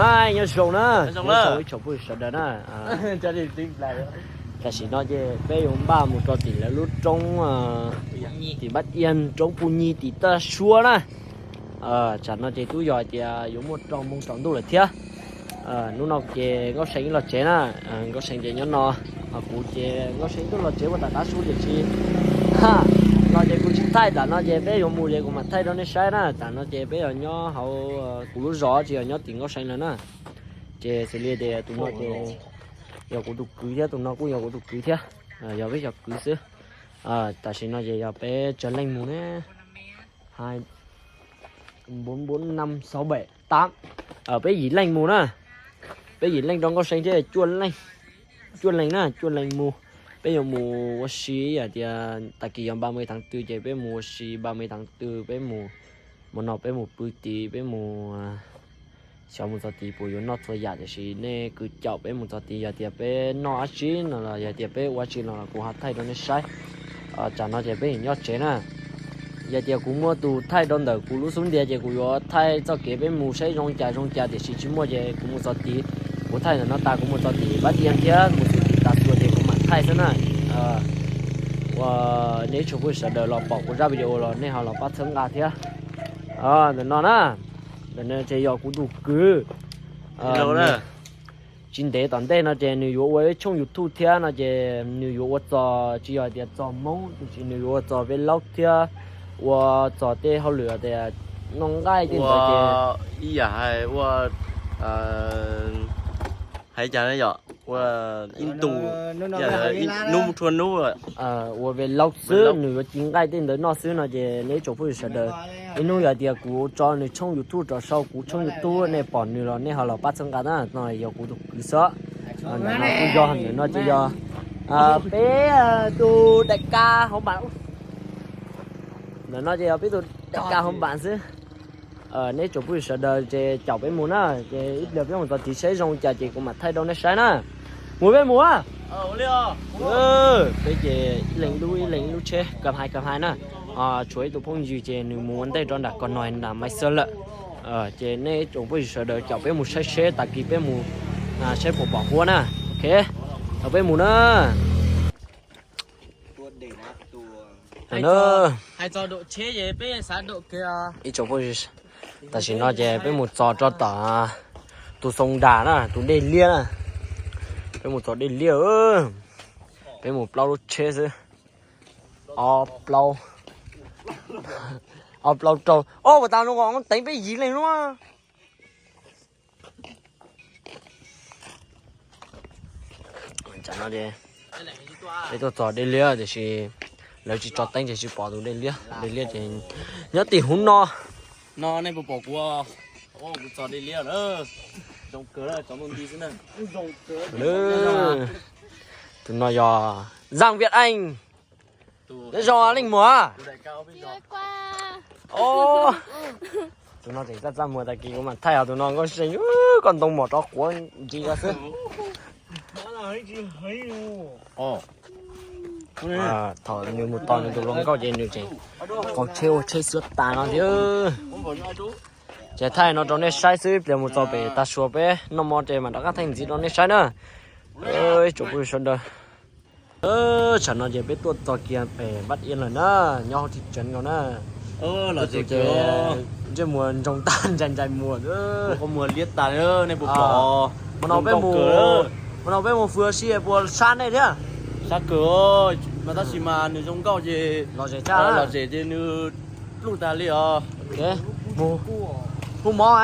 Nyob zoo na, nyob zoo ib tsoom phooj ywg sawv daws na. Tam sim no ces peb yuav npaj mus rau tim lawv lub roob, tim Npab Iab, roob Pus Nyig tim Taj Suav na. Tsam no ces twb yog hais tias yuav muaj rau moo tsaus ntuj lawm thiab. Hnub no ces Nkauj See los tsev na, Nkauj See ces nyob no, ho kuv ces Nkauj See twb los tsev ua tam qab su tiam sis no ces kuv tsis thaij, tam no ces peb yuav mus ces kuv mam thaij rau nej saib na. Tam no ces peb yog nyob hauv kuv lub zos tsis yog nyob tim Nkauj See lawm na. Ces xws li tias tus no ces yog kuv tus kwv thiab, tus no kuj yog kuv tus kwv thiab, yog peb cov kwv xwb. Tam sim no ces yog peb tsawg leej mus ne, hai, bốn, bốn, năm, sáu, bảy, tám. Peb yim leej mus na, peb yim leej rau Nkauj See thiab cuaj leej, cuaj leej na, cuaj leej mus. Peb yuav mus ua si, yog tias tag kis yog ba mươi tháng tư ces peb mus ua si ba mươi tháng tư, peb mus, hmo no peb mus pw tid, peb mus, xyov mus txog tid puas yuav noj txhua yam, tiam sis nej kwv caum peb mus txog tid, yog tias peb noj dab tsi no los yog tias peb ua dab tsi no los kuv ho thaij rau nej saib. Tsam no ces peb nyob tsev na. Yog tias kuv muaj tus thaij rau ntawm kuv lub xub ntiag ces kuv yuav thaij txoj kev peb mus saib zoo cas zoo cas, tiam sis tsis muaj ces kuv mus txog tid, kuv thaij ntawm no tas kuv mus txog tim Npab Iab thiab mus txog tim Taj Suav ces kuv mam thaij xwb na. Ua nej ib tsoom phooj ywg sawv daws los pom kuv zaj video los nej ho los pab txhawb nqa thiab. Ntawm no na, ntawm no ces yog kuv tus kwv. Tsis ntev tom ntej no ces nws yuav ua ib tshooj YouTube thiab no ces nws yuav ua txog, tsis yog tias txog Hmoob, tiam sis nws yuav ua txog vlog thiab ua txog tej hauj lwm tias noj nqaij tej ntawd ces ib yam hais ua, hais cas ne yom, ua ib ntus, hnub rua hnub ua vlog xwb, nws yuav ci nqaij tej ntawd noj xwb no ces nej ib tsoom phooj ywg sawv daws, ib hnub yog tias kuv tso nws tshooj YouTube rau saum kuv tshooj YouTube nej pom nws los nej ho los pab txhawb nqa na. No yog kuv tus kwv xwb. Ntawm no kuj yog, ntawm no ces yog peb tus daim ka hauv npam. Ntawm no ces yog peb tus daim ka hauv npam xwb. Nej tsoom phooj ywg sawv daws ces caum peb mus na, ces ib pliag peb mus txog tid saib zoo cas ces kuv mam thaij rau nej saib na. Mus peb mus. Peb ces ib leeg lub, ib leeg lub tsheb ka hais ka hais na. Tshuav ib tug phooj ywg ces nws mus ua ntej rau nram ko no nram Maiv Xab lawm. Ces nej tsoom phooj ywg sawv daws caum peb mus saib seb tag kis peb mus saib puas pom huab na. Ok, caum peb mus na. Ib tsoom phooj ywg, tam sim no ces peb mus txog rau tom tus Xoo Das na, tus dej liab na. Peb mus txog dej liab, peb mus plaub lub tsheb xwb. Ob plaub, ob plaub rau. Ob, puas tas zoo teev peb yim leej lub. Tam no ces peb tuaj txog dej liab tiam sis lawv tsis tso teeb ces tsis pom tus dej liab. Dej liab ces nyob tim hauv no. No nej puas pom kuv, kuv txog dej liab lawm. Zoo kawg, cov nplooj nti xwb na. Tus no yog Zaj Viaj Eej. Nyob zoo leej muam. Tus no tseem txaj txaj muag, tag kis kuv mam thaij os. Tus no Nkauj See, koj ntoo mom rov quav ntsis ko xwb. Thaum nws mus tos nws tus hluas nkauj ces nws tseem qaug tsheb ua tsheb xwb tas no thiab. Ces thaij no rau nej saib xwb, ib pliag mus txog pem Tag Suav peb noj mov ces mam rov qab thaij ntxiv rau nej saib na. Ib tsoom phooj ywg sawv daws, tsam no ces peb tuaj txog kiag pem Npab Iab lawm na, nyob hauv thib tsev nkaus na. Tus ces ntsej muag ntsoog tag ntsais ntsais muag. Muag liab tas, nej puas pom? Hmo no peb mus fwv si puas sab nej thiab? Sab kawg, mas tab sis mas nws zoo nkauj ces lom zem tshaj, lom zem ces nws pluj tas li os. Hu mov.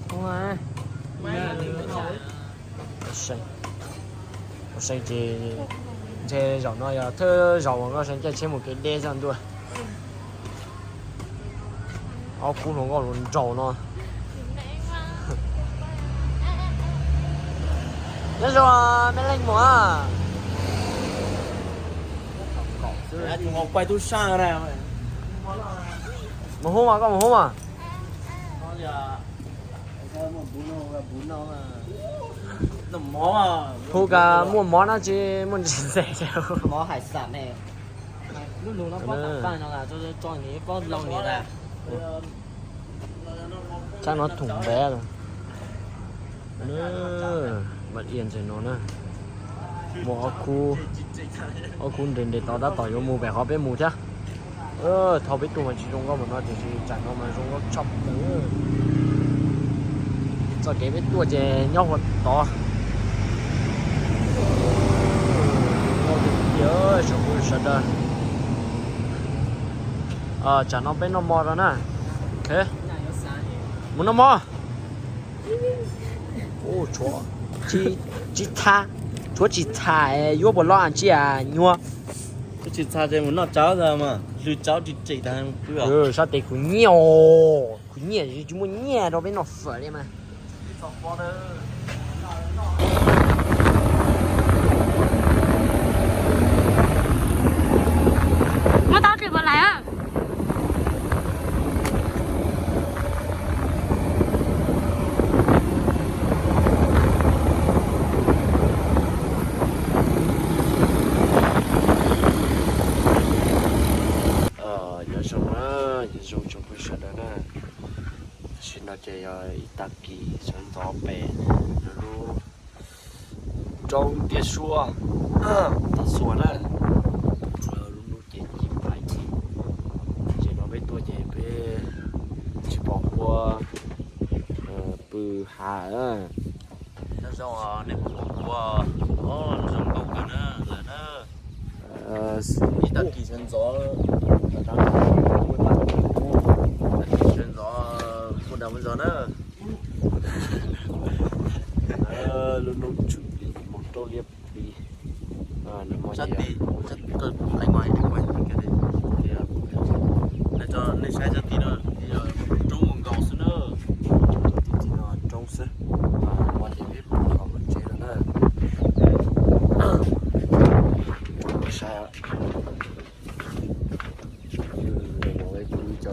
Nkauj See ces ntshe zaum no yog thawj zaus uas Nkauj See caij tsheb mus kev deb zog ntua. Ob khub hluas nkauj hluas nraug no. Nyob zoo me leej muam. Mus hub mas, koj mus hub mas. Hu kas muaj mov no tsis muaj ntsis ntxev. Sab no thoom npev. Mas ia ntses no na, muaj ob khub, ob khub nres nres tod tab tom yuav mus pem qhov peb mus thiab. Thaum peb tuaj mas tsis zoo nkauj npaum no tiam sis tsam no mas zoo nkauj tshaj plaws. Txoj kev peb tuaj ces nyob hauv tod. Sawv daws, tsam no peb noj mov rau na. Mus noj mov. Tshuav tsis txha, tshuav tsis txha, yuav puas loj as ntsia nyuag. Tsis txha ces mus noj tsawb ntag mas, hlwb tsawb tsis tsim tas. Sab tes kuv nyiaj, kuv nyiaj tsis muaj nyiaj rau peb noj fawm li mas. Muab tau tsis puas lais. Nyob zoo na, nyob zoo tsoom phooj ywg sawv daws na. Tam sim no ces yog ib tag kis sawv ntxov pem lub roob Tiaj Suab, Toj Xuas na. Lub hnub ces ci pais ci, ces no peb tuaj ces peb tsis pom ua pw hav. Nyob zoo, nej puas pom kuv? Zoo nkauj kawg na lawm na. Ib tag kis sawv ntxov, tag kis sawv ntxov kuj dag mus zog na. Lub hnub tshwm plis moos rau liab plis. Nej saib cov tim no, roob mus nkaus xwb na. Cov tim no roob xwb. Ua ces peb pom qhov tsev no na. Saib, cov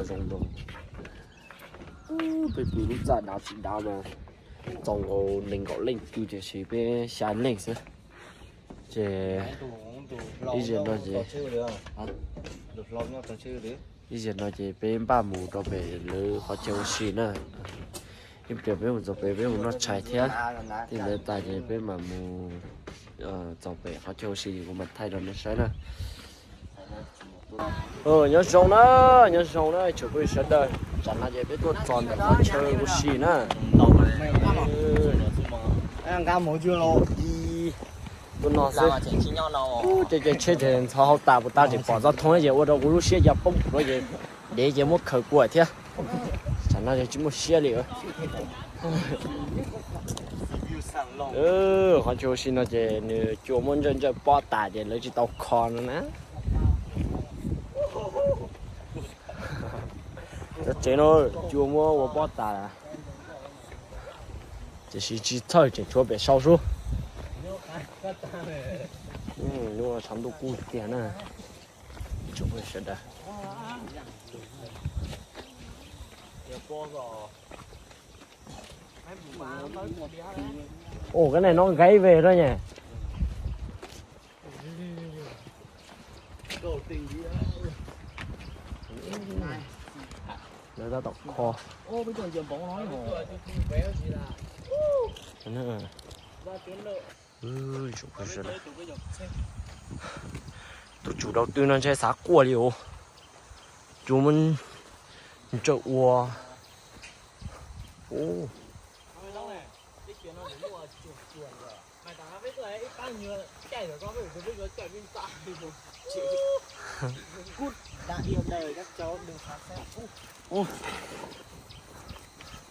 zoo no. Peb pw lub txaj dav tsis dav mas txaus nkaus nees nkaum leej pw tiam sis peb xya leej xwb. Ces ib zaug no ces, ib zaug no ces peb npaj mus rau pem lawv qhov chaw ua si na. Ib pliag peb mus txog pem peb mus noj tshais thiab. Tij lawv tas ces peb mam mus txog pem qhov chaw ua si kuv mam thaij rau nej saib na. Nyob zoo na, nyob zoo na tsoom phooj ywg sawv daws. Tsam no ces peb tuaj txog ntawm qhov chaw ua si na. Tuaj no xwb. Ces ces tsheb ces ntxhov hauv tas puas tas tsis pom txoj thoob ces ua rau kuv lub siab cia poob kuv ces dev ces muab khaws kua thiab. Tsam no ces tsis muaj siab li. Qhov chaw ua si no ces nws cua muab ntsawj ntsawj pob tas ces lawv tsis tau kho no na. Cov tsev no cua muab ua pob tas, tiam sis tsis txhawj tseem tshuav pem sau sub. Lub tshav ntuj kub tiag na. Tsoom phooj ywg sawv daws. Ua, cái này nó gãy về rồi nhỉ. Lawv tab tom kho. Tus chủ đầu tư no ntshe xav quaj li os. Cua muab ntsawj ua.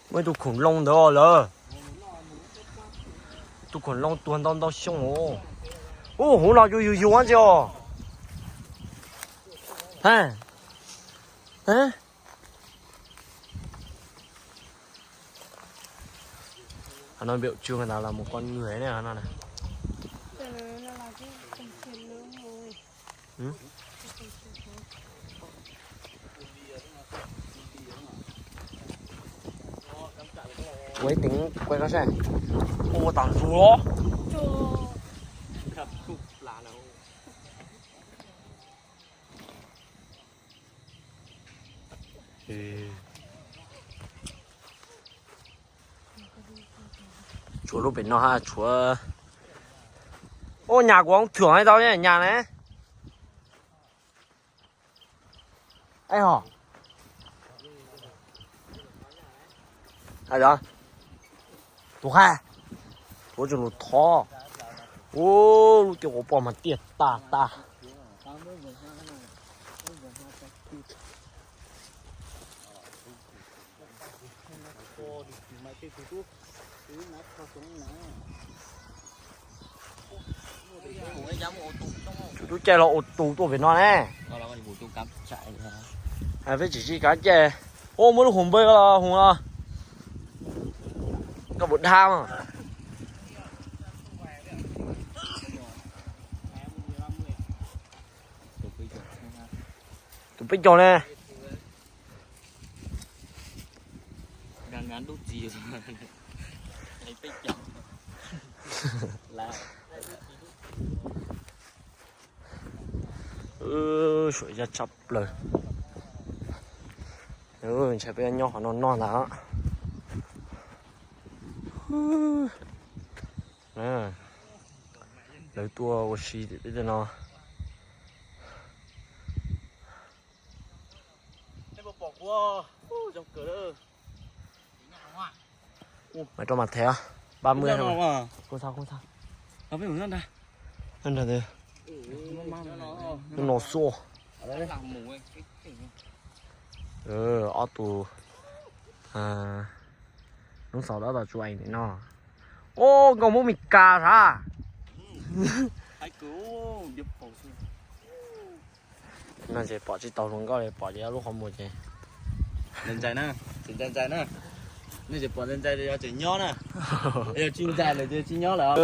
Muaj ib tug khoom loo ntawd lawm. Tus khoom loo tuag ntau ntau xyoo os. Ub, hauv no yus yus yuav ntsis os. Hab, hab. Qhov no npiam tsuag ntawd los mus con người ne, qhov no na. Ua ib teev quaj koj saib. Ua tas ntsuag los. Tshuav lub pem no ha, tshuav. Ua nyas kuv hoob thwm tau nyas ne. Ai ho. Ai da. Tus hais. Tuav tseem lus thov. Ua lub tiaj quav poj mas tiaj tag tag. Tus tub caij los ua tus tuaj pem no ne. Peb tsis tsis kav caij. Ua muaj lub hus npawg los hus los. Koj puas dhau? Tus peb caug ne. Suam yaj tshaj plaws. Ntshai peb nyob qhov no noj ntag. Lawv tuaj ua si tim peb tej no. Mas rau mas them ba mươi. Không sao, không sao. Hnub no xua. Ob tug, hnub xaus dab tom tsuas eem tim no. Ub, nkauj Hmoob Mes Kas sav. No ces pom tsis tau hluas nkauj li, pom ces ob lub qhov muag ces. Ntxai ntxai na, tseem ntxai ntxai na. Nej tseem pom ntxai ntxai yog tseem nyob na. Yog tsis ntxai lawm ces tsis nyob lawm.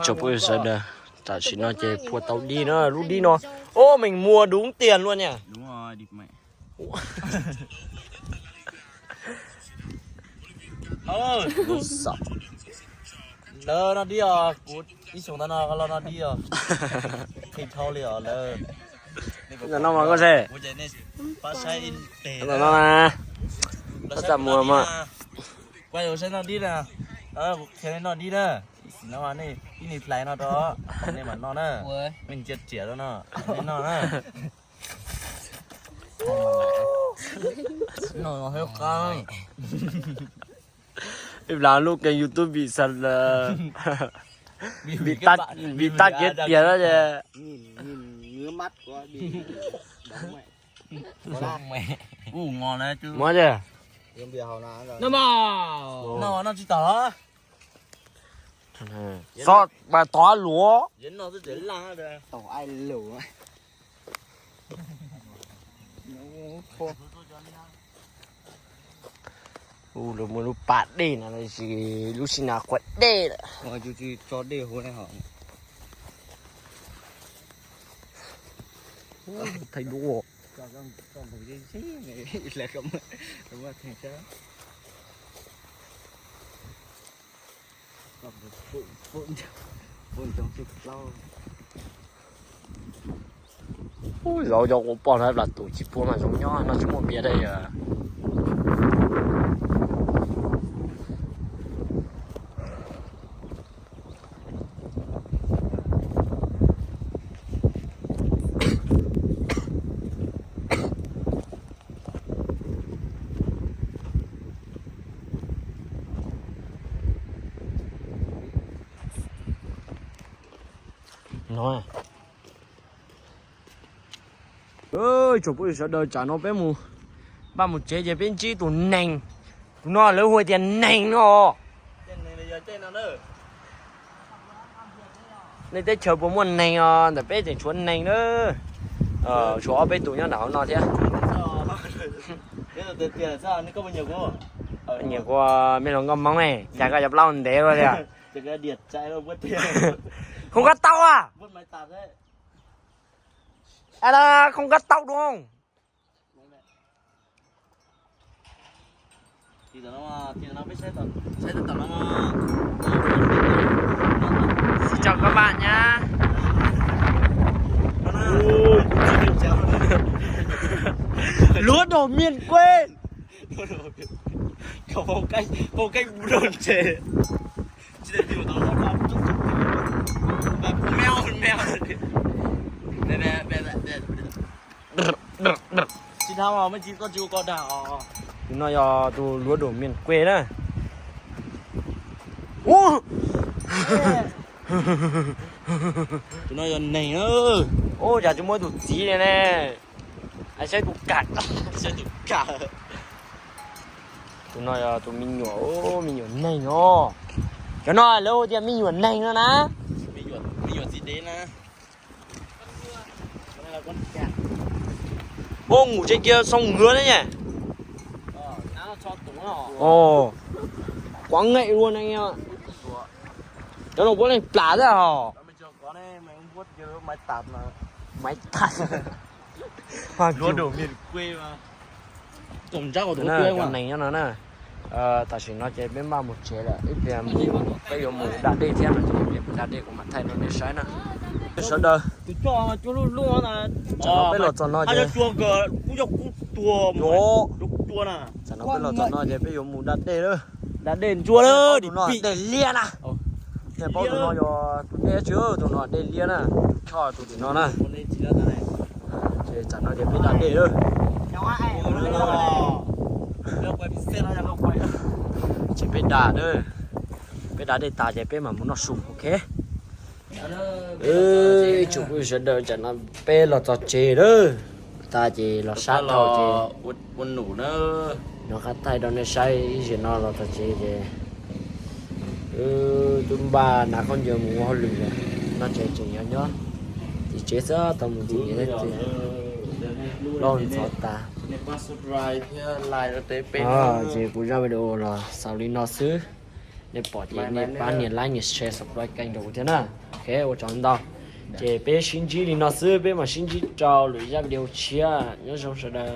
Tsoom phooj ywg sawv daws, tam sim no ces phua tau dib na, lub dib no. Ub, meem muag dub tiag luaj niam. Lawv noj dib os, kuv ib xyoo ntawd no los noj dib os. Qhib dhau li os lawv. Ntawm no mas koj se. Pab saib ib teg no na. Pab txaj muag mas. Kuv saib noj dib na. Kuv qhia nej noj dib na. Ib sim no nej ib nig hlais no rau nej mam noj na. Nej ntsia riam rau no, nej noj na. Ib plag lub kênh YouTube bị sập, bị tắt, bị tắt kiếm tiền đó chứ. Muab chứ. No, no tsis tau. Xov mas tov luv. Ub, lawv muaj lub pas dej no, lub sij hawm quav dej lawm. Thaij duab. Ub, zaum yog ua poj no plam tus tsis puag mas zoo nyob no tsis muaj npias dej yog. No, tsoom phooj ywg sawv daws, tsam no peb mus, npaj mus tsev ces peb ntsib tus neeg. Tus no lawv hu tias neeg no. Nej teb chaws puas muaj neeg os? Ntawm peb tseem tshuav neeg na. Tshuav ob peb tus nyob nram hauv no thiab. Nyiam kuv me hluas nkauj Hmoob ne, cas koj yuav plaub ntev luaj li? Không có tóc à? Không có tóc đúng không? Xin chào các bạn nhá. Lúa đổ miền quê. Phong cách, phong cách buôn trê. Mèo, mèo. Tsis dag os, mej tsis, koj tsis ua koj dag os. Tus no yog tus luav dum miền quê na. Tus no yog neeg. Ub, cas tsis muaj tus txiv li ne. Saib tus kam, saib tus kam. Tus no yog tus me nyuam, me nyuam neeg os. Cov no lawv hu tias me nyuam neeg no na. Me nyuam txiv dev na. Ua ngủ trên kia xong ngứa đấy nhỉ? Ồ, quá nghệ luôn anh em ạ. Cov no puab leej plam xwb hos. Maiv tas. Cov neeg nyob no na. Tam sim no ces peb maj mus tsev lawm, ib pliag peb yuav mus da dej thiab no ces ib pliag mus da dej kuv mam thaij rau nej saib na. Sawv daws, tam no peb los txog no ces, tam no peb los txog no ces peb yuav mus da dej lawm. Da dej ntsuab, tus no dej liab na. Nej paub tus no yog tus dej tsi, tus no dej liab na, tus choj tus tim no na. Ces tam no ces peb da dej lawm. Ces peb da, peb da dej tas ces peb mam mus noj su, ok. Ib tsoom phooj ywg sawv daws, tam no peb los txog tsev lawm, tas ces los sab dhau ces ua num na. Nov qab thaij rau nej saib, ib zaug no los txog tsev ces twb npaj hnav khaub ncaws mus ua hauj lwm lawm, no ces tseem nyob nyob tim tsev xwb, tau mus tim niam leej twg los ntxov tas. Ces kuv zaj video los xaus li no xwb. Nej pom ces nej pab nias like, nias share, subscribe kênh rau kuv thiab na. Ok, ua tsaug ntau. Ces peb sib ntsib li no xwb, peb mam sib ntsib rau lwm zaj video tshiab. Nyob zoo sawv daws.